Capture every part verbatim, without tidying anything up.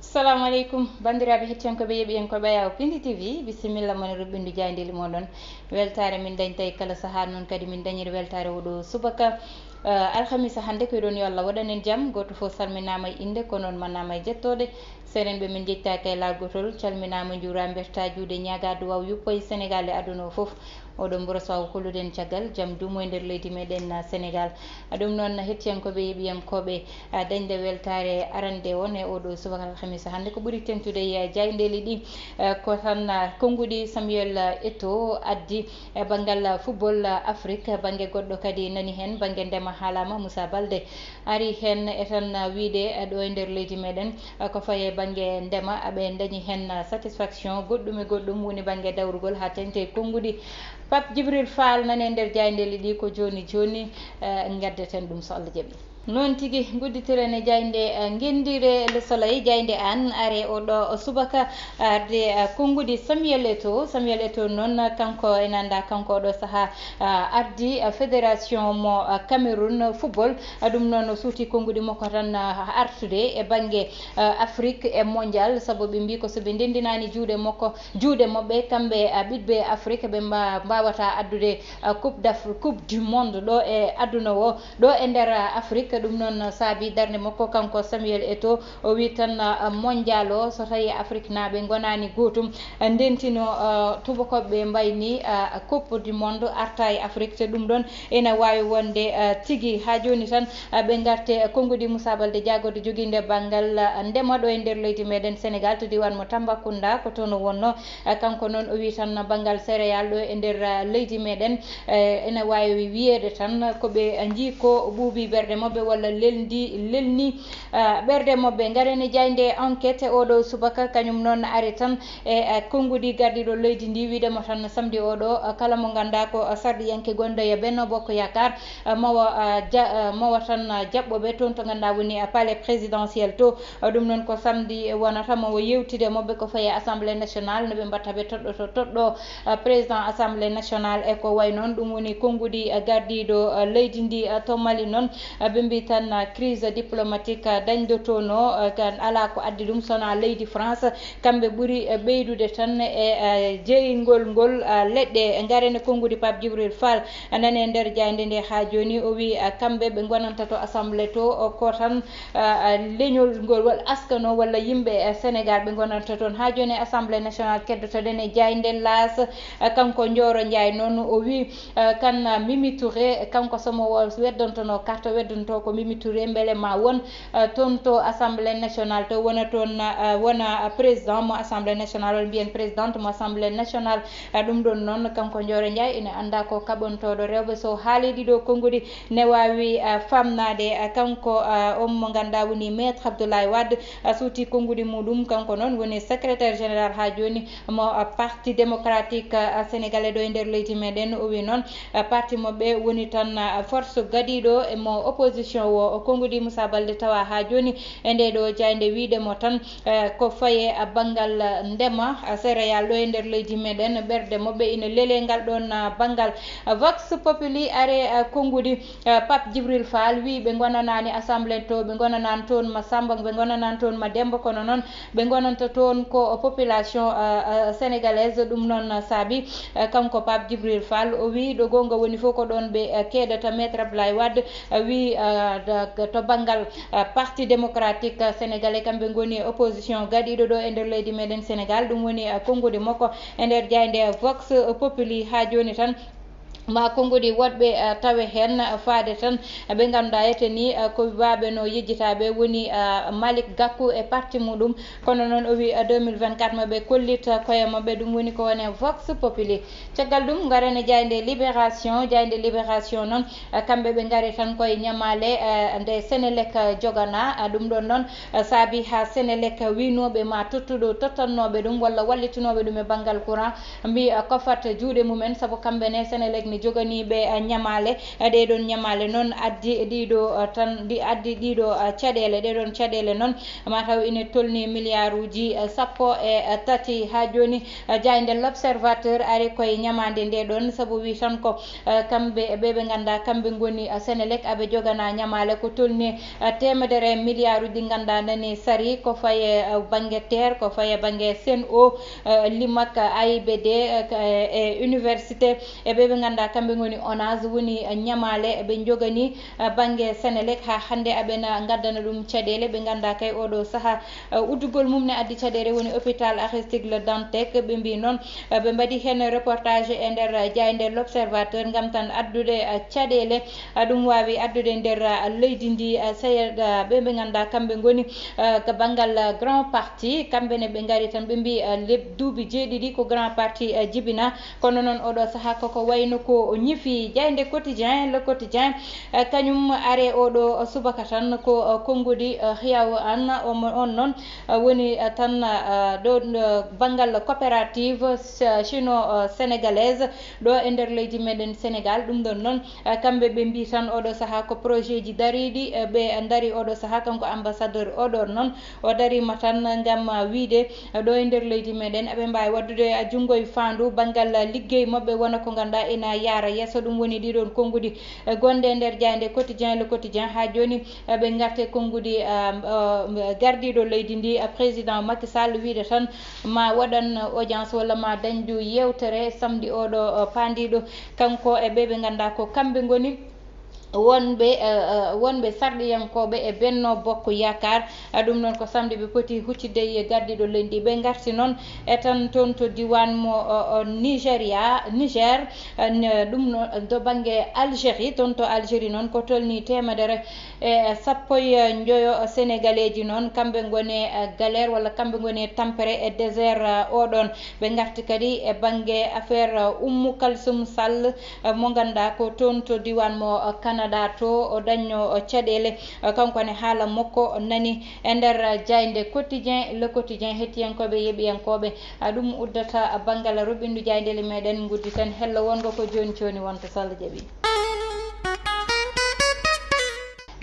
Assalamu aleykum, banndiraaɓe hettiyankooɓe, yeeɓiyankooɓe Ayaw Pindi T V, bisimilla mon e ruɓɓindu jaayndeeli mooɗon. Weltaare min dañta e kala sahaa, noon kadi min dañiri weltaare oɗo subaka. Eh, alhamisa hannde, ko ɗon yo Allah waɗan en jam. Gooto fof salminaama e innde, ko noon mannaama e jettooɗe. Seerenɓe, min njettaaki e laawol gootol, calminaama, njuuraama, mbertaa juuɗe, ñaagaa duwaaw yuppo e Senegaal e aduna o fof. Oɗo mburo so holluɗen caggal jam duumo e nder leydi meɗen, ah, Senegaal. Ah, ɗum noon, hettiyankooɓe, yeeɓiyankooɓe, ah, dañde weltaare arande on e oɗo subaka alhamisa hannde, ko ɓuri teŋtude e, ah, jaayndeeli ɗi, ah, ko tan, ah, konnguɗi Samuel, ah, Eto'o addi e banngal, ah, football, ah, Afrique, bannge goɗɗo kadi nani heen, bannge ndema haalaama, Moussa Baldé ari heen e tan, ah, wiyde, ah, ɗo e nder leydi meɗen, ah, ko faye bannge ndema, ah, ɓe dañi heen, ah, satisfaction goɗɗum e goɗɗum woni bannge dawrugol haa teŋti e konnguɗi. Pape Djibril Fall nani e nder jaayndeeli ɗi ko jooni jooni, eh, ngaddeten ɗum so Allah jaɓi. Noon tigi, ngudditiren e jaaynde, eh, ngenndiire Le Soleil, jaaynde an are oɗo subaka arde, eh, konnguɗi Samuel Eto'o. Samuel Eto'o noon, eh, kanko ene anndaa, kanko oɗo sahaa, eh, ardi, eh, fédération mo, eh, Cameroun football. Eh, ɗum noon o suuti konnguɗi makko tan, eh, artude e bannge, eh, Afrique e mondial, sabu ɓe mbii ko so ɓe ndenndinaani juuɗe makko, juuɗe maɓɓe, kamɓe, ah, ɓiɓɓe Afrique, ɓe mba-, mbaawata addude, ah, Coupe d'Afrique, Coupe du Monde ɗo e aduna o, ɗo e nder, ah, Afrique. Ɗum noon saabi darnde makko, kanko Samuel Eto'o, o wi tan, ah, mondial o, so tawi Afrique naaɓe ngonaani gootum, ah, ndentino, ah, tubakooɓe mbayni, ah, Coupe du Monde arta e Afrique, te ɗum ɗon ina waawi wonde, ah, tigi. Haa jooni tan, ah, ɓe ngarte, ah, konnguɗi Moussa Baldé jaagorɗo jogiinde banngal, ah, ndema ɗo e nder leydi meɗen Senegaal, to diiwaan mo Tambacounda, ko toon o wonno. Ah, kanko noon o wi tan banngal céréale ɗo e nder, ah, leydi meɗen, eh, ene waawi wiyeede tan ko ɓe njii ko ɓuuɓi ɓerɗe maɓɓe walla lelndi, lelni, ah, ɓerɗe maɓɓe. Ngaren e jaaynde Enquête oɗo subaka, kañum noon ari tan e, eh, konnguɗi gardiiɗo leydi ndi, wiide mo tan samedi oɗo, eh, kala mo nganndaa ko, eh, sarɗiyanke gonɗo e Benno Bokk Yaakaar, eh, mawa, eh, ja-, eh, mawa tan, eh, jaɓɓo ɓe toon to nganndaa woni, eh, palais présidentiel to. Eh, ɗum noon ko samedi wonata, mawa yewtide maɓɓe ko faye Assemblée nationale, no ɓe mbatta ɓe toɗɗo to toɗɗo, eh, président Assemblée nationale e ko way noon. Ɗum woni konnguɗi, eh, gardiiɗo, eh, leydi ndi, eh, to Mali noon, eh, ɓe mbii tan, eh, crise diplomatique, eh, dañdotono, eh, kan alaa ko addi ɗum so wonaa leydi France. Kamɓe ɓuri, eh, ɓeydude tan e, eh, jeeringol ngol, eh, leɗɗe. Ngaren e konnguɗi Pape Djibril Fall, eh, nani e nder jaaynde nde haa jooni. O wi, eh, kamɓe ɓe ngonanta to Assemblée to, o, ko tan, eh, eh, leñol ngol walla askano walla yimɓe, eh, Senegaal ɓe ngonanta toon. Haa jooni e Assemblée nationale keddotoɗen e jaaynde L'As, eh, kanko Ndioro Ndiaye noon o wi, eh, kan, eh, Mimi Touré, kanko so mo wo-, weddontono carte, weddonto ko Mimi Touré, mbele ma won, eh, toon to Assemblée nationale to, wona toon, eh, wona président mo Assemblée nationale, walla mbiyen présidente mo Assemblée nationale. Eh, ɗum ɗon noon, kanko Ndioro Ndiaye ina anndaa ko kaɓontooɗo rewɓe. So haali ɗiɗo konnguɗi ne waawi, eh, famnaade, eh, kanko, eh, on mo nganndaa woni Maître Abdoulaye Wade, eh, suuti konnguɗi muɗum. Kanko noon woni secrétaire général haa jooni mo, eh, Parti démocratique, eh, sénégalais ɗo e nder leydi meɗen. O wi noon, eh, parti maɓɓe woni tan, eh, force gaɗiiɗo e mo opposition o. O konnguɗi Moussa Baldé tawa haa jooni e nde ɗo jaaynde, wiide mo tan, eh, ko faye, eh, banngal, eh, ndema, eh, céréale ɗo e nder leydi meɗen, ɓerɗe maɓɓe ina lele ngal ɗon, eh, banngal. Eh, Vox Populi are, eh, konnguɗi, eh, Pape Djibril Fall wi ɓe ngonanaani Assemblée to, ɓe ngonanaani toon ma Samba, ɓe ngonanaani toon ma Demba, kono noon ɓe ngonanta toon ko population, eh, eh, sénégalaise. Ɗum noon saabi, eh, kanko Pape Djibril Fall, o wi ɗo goonga woni fof ko ɗoon ɓe, eh, keedata. Maître Abdoulaye Wade, eh, wi, eh, da-, to banngal, eh, Parti démocratique sénégalais, kamɓe ngoni e opposition gaɗiiɗo ɗo e nder leydi meɗen Sénégal. Ɗum woni, eh, konnguɗi makko e nder jaaynde Vox Populi haa jooni tan. Ma konnguɗi woɗɓe, eh, tawe heen, eh, faade tan, eh, ɓe ngannduɗaa ete ni, eh, ko waawɓe no yejjitaaɓe woni, eh, Malick Gakou e parti muɗum. Kono noon o wi, eh, deux mille vingt-quatre maɓɓe kollit, eh, koye maɓɓe, ɗum woni ko woni Vox Populi. Caggal ɗum, ngaren e jaaynde Libération. Jaaynde Libération noon, eh, kamɓe ɓe ngari tan koye ñamaale, eh, nde Senelec, eh, jogana. Eh, ɗum ɗon noon, eh, saabi haa Senelec wiynooɓe ma tottuɗo tottannooɓe ɗum walla wallitinooɓe ɗum e banngal courant, mbi, eh, kofat juuɗe mumen, sabu kamɓe ne Senelec ne joganiiɓe, eh, ñamaale. Eh, ɗee ɗoon ñamaale noon addi ɗiɗo, eh, tan, ɗi addi ɗiɗo, eh, caɗeele. Ɗee ɗoon caɗeele noon mataw ine tolni miliyaaruuji, eh, sappo e tati. Haa jooni, eh, jaaynde L'Observateur ari koye ñamaande ndee ɗoon, sabu wi tan ko, eh, kamɓe, ɓee ɓe nganndaa kamɓe ngoni, eh, Senelec, aɓe jogana ñamaale ko tolni, eh, teemedere miliyaaruuji ɗi nganndaa nani sari, ko faye, eh, bannge terre, ko faye bannge Sen'Eau, eh, Limak, A I B D, eh, ka, eh, e université, e ɓee ɓe nganndaa kamɓe ngoni ONAS, woni, eh, ñamaale ɓe njogani, eh, bannge Senelec. Haa hannde aɓena ngaddana ɗum caɗeele. Ɓe nganndaa kay oɗo sahaa, eh, uddugol mum ne addi caɗeele, woni hôpital Aristide Le Dantec. Ɓe mbii noon, eh, ɓe mbaɗi heen reportage e nder, eh, jaaynde L'Observateur ngam tan addude, eh, caɗeele, eh, ɗum waawi addude nder, eh, leydi ndi, eh, seeɗa ɓe ɓe nganndaa kamɓe ngoni, eh, ka banngal, eh, Grand Parti. Kamɓe ne ɓe ngari tan ɓe mbii, eh, leb-, duuɓi jeeɗiɗi ko Grand Parti, eh, jibina. Kono noon oɗo sahaa koko wayno ko ñifi. Jaaynde Quotidien, Le Quotidien, eh, kañum are oɗo subaka tan ko, eh, konngudi, eh, Xiao An, omo, on noon, eh, woni, eh, tan, eh, ɗo, eh, banngal coopérative, eh, chino, eh, sénégalaise ɗo e nder leydi meɗen Sénégal. Ɗum ɗon noon, eh, kamɓe ɓe mbii tan oɗo sahaa ko projet ji dariiɗi, eh, ɓe ndari oɗo sahaa. Kanko ambassadeur oɗo noon, o dariima tan ngam, ah, wiyde, ah, ɗo e nder leydi meɗen, aɓe mbaawi waɗdude, ah, junngo e faandu banngal, ah, liggey maɓɓe, wona ko ngannduɗaa ina yaara yeeso. Ɗum woni ɗiɗon konngudi, eh, gonɗe e nder jaaynde Quotidien, Le Quotidien. Haa jooni, eh, ɓe ngarte konngudi, ah, ah, gardiiɗo leydi ndi, ah, président Macky Sall, wiyde tan ma waɗan audience walla ma dañdu yeewtere samedi oɗo, ah, paandiiɗo, kanko e ɓe ɓe ngannduɗaa ko kamɓe ngoni wonɓe, eh, eh, wonɓe sarɗiyankooɓe e Benno Bokk Yaakaar. Eh, ɗum noon ko samedi ɓe poti huccitde e gardiiɗo leydi. Ɓe ngarti noon e tan toon to diiwaan mo, o, o, Nigeria, Niger, eh, ne, ɗum noon to bannge Algérie, toon to Algérie noon ko tolnii teemedere e sappo e njoyo Senegaleeji noon, kamɓe ngoni e galère walla kamɓe ngoni e tampere e désert, eh, oɗon. Ɓe ngarti kadi e bannge affaire, eh, Oumou Kalsoum Sall, eh, mo ngannduɗaa ko toon to diiwaan mo, eh, Canada to, o dañno, eh, caɗeele. Eh, kanko ne haala makko nani e nder, eh, jaaynde Quotidien, Le Quotidien. Hettiyankooɓe, yeeɓiyankooɓe, eh, ɗum uddata banngal ruɓɓindu jaayndeele meɗen, ngudditen hello wonngo ko jooni jooni wonta so Allah jaɓi.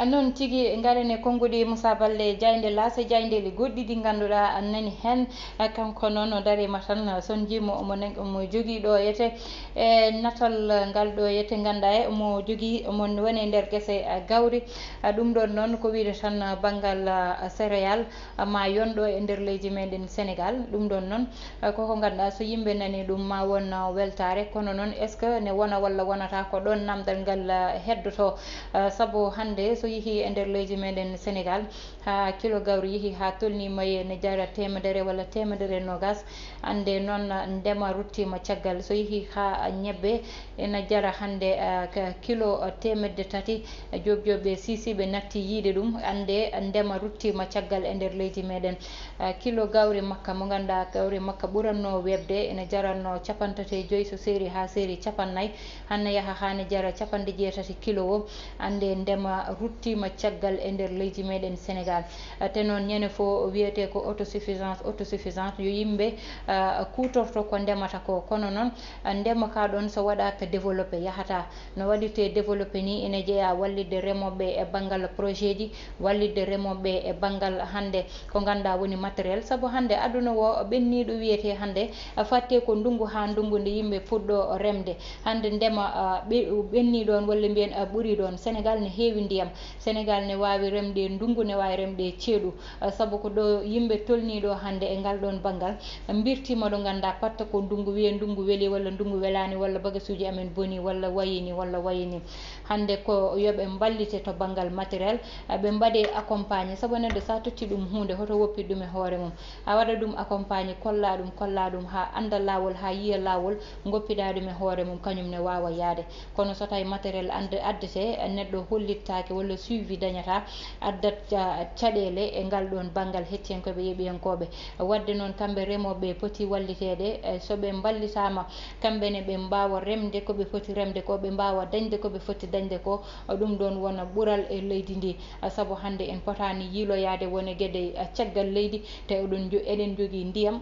Noon tigi, ngaren e konngudi Moussa Baldé, jaaynde L'As e jaayndeeli goɗɗi ɗi ngannduɗaa a nani heen. Kanko noon o dariima tan, so njii mo omo nang-, omo jogii ɗo yete e natal ngal ɗo yete ngannduɗaa e omo jogii, omo woni e nder gese, a, gawri. A, ɗum ɗoon noon ko wiyde tan, a, banngal, a, céréale, a, ma yon ɗo e nder leydi meɗen Sénégal. Ɗum ɗoon noon, a, koko ngannduɗaa so yimɓe nani ɗum ma won, a, weltaare. Kono noon est-ce que ne wona walla wonata ko ɗoon namdal ngal, a, heddoto? A, sabu hannde so yehii e nder leydi meɗen Sénégal, haa kilo gawri yehii haa tolnii maye ne jara teemedere walla teemedere e noogas. Annde noon ndema ruttiima caggal. So yehii haa ñebbe ena jara hannde, ah, ka kilo, ah, teemedde tati, ah, joop joop ɓe siisiiɓe natti yiide ɗum. Annde ndema ruttiima caggal e nder leydi meɗen. Ah, kilo gawri makka mo ngannduɗaa gawri makka ɓuratno weeɓde ena jaratno capanɗe tati e joy so seeri haa seeri capannay. Hannde yaha haa ne jara capanɗe jeetati kilo o. Annde ndema ruttiima caggal e nder leydi meɗen Sénégal. Te noon ñande fof wiyetee ko autosuffisance, autosuffisance, yo yimɓe, ah, kuutorto ko ndemata ko. Kono noon, ah, ndema ka ɗoon so waɗaaka développé yahataa. No waɗirtee développé ni ene jeyaa wallitde remooɓe e banngal projet ji, wallitde remooɓe e banngal hannde ko ngannduɗaa woni matériel. Sabu hannde aduna o ɓenniiɗo wiyetee hannde, ah, fattee ko ndunngu haa ndunngu nde yimɓe puɗɗo remde. Hannde ndema, ah, ɓe-, ɓenni ɗoon walla mbiyen, ah, ɓuri ɗoon. Sénégal ne heewi ndiyam. Sénégal ne waawi remde ndunngu, ne waawi remde ceeɗu. Ah, sabu ko ɗo yimɓe tolnii ɗo hannde e ngal ɗoon banngal. Mbirtiima ɗo ngannduɗaa patta ko ndunngu, wiyee ndunngu weli walla ndunngu welaani walla bagasuuji amen boni walla wayini walla wayini. Hannde ko yo ɓe mballite to banngal matériel, ah, ɓe mbaɗee accompagné. Sabu neɗɗo so a totti ɗum huunde, hoto woppit ɗum e hoore mum. A waɗa ɗum accompagné, kollaa ɗum, kollaa ɗum haa annda laawol, haa yiya laawol, ngoppiɗaa ɗum e hoore mum, kañum ne waawa yahde. Kono so tawi matériel and-, addetee, neɗɗo hollittaake walla suivi dañataa, addat ca-, caɗeele e ngal ɗoon banngal hettiyankooɓe, yeeɓiyankooɓe. Waɗde noon, kamɓe remooɓe poti walliteede, e so ɓe mballitaama, kamɓe ne ɓe mbaawa remde ko ɓe poti remde ko, ɓe mbaawa dañde ko ɓe foti dañde ko, ɗum ɗoon wona ɓural e leydi ndi. Sabu hannde en potaani yiiloyaade won e geɗe caggal leydi, te oɗon njo-, eɗen njogii ndiyam,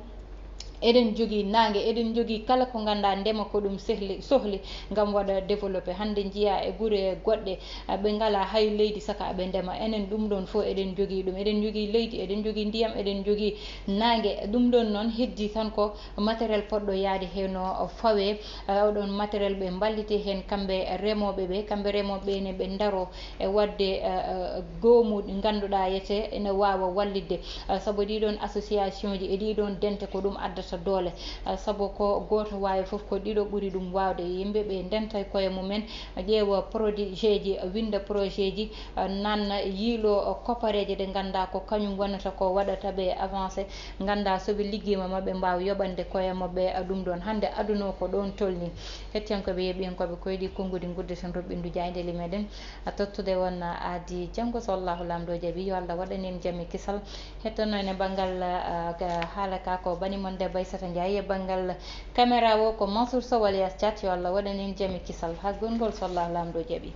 Eɗen jogii naange, eɗen jogii kala ko ngannduɗaa ndema ko ɗum sehli, sohli ngam waɗa développé. Hannde njiyaa e gure goɗɗe, ah, ɓe ngalaa hay leydi saka ɓe ndema. Enen ɗum ɗoon fof eɗen jogii ɗum. Eɗen jogii leydi, eɗen jogii ndiyam, eɗen jogii naange. Ɗum ɗoon noon heddii tan ko matériel poɗɗo yahde heen o fawee. Ah, oɗoon matériel ɓe mballiti heen kamɓe remooɓe ɓe, kamɓe remooɓe ɓe ne ɓe ndaro e waɗde, ah, ah, goomu ɗi ngannduɗaa yete ene waawa wallitde. Ah, sabu ɗiɗoon association ji e ɗiɗoon dente ko ɗum addata doole. Ah, sabu ko gooto waawi fof ko ɗiɗo ɓuri ɗum waawde. Yimɓe ɓe ndenta e koye mumen, ƴeewa projet ji, winnda projet ji, ah, nanna, yiilo koppareeje ɗe ngannduɗaa ko kañum wonata ko waɗata ɓe avancé. Ngannduɗaa so ɓe liggiima ma ɓe mbaawa yoɓande koye maɓɓe, ah, ɗum ɗoon. Hannde aduna o ko ɗoon tolni. Hettiyankooɓe, yeeɓiyankooɓe, ko e ɗii konguɗi nguddeten roɓɓindu jaayndeeli meɗen. A tottude won aadi janngo so Allahu Laamɗo jaɓi. Yo Allah waɗan en jam e kisal. Hettono en e banngal, ah, ga-, haala ka ko bani mon debbo Aissata Ndiaye, e banngal caméra o ko Mansour Sow alias Thiat. Yo Allah waɗan en jam e kisal. Haa gongol so Allahu Laamɗo jaɓi.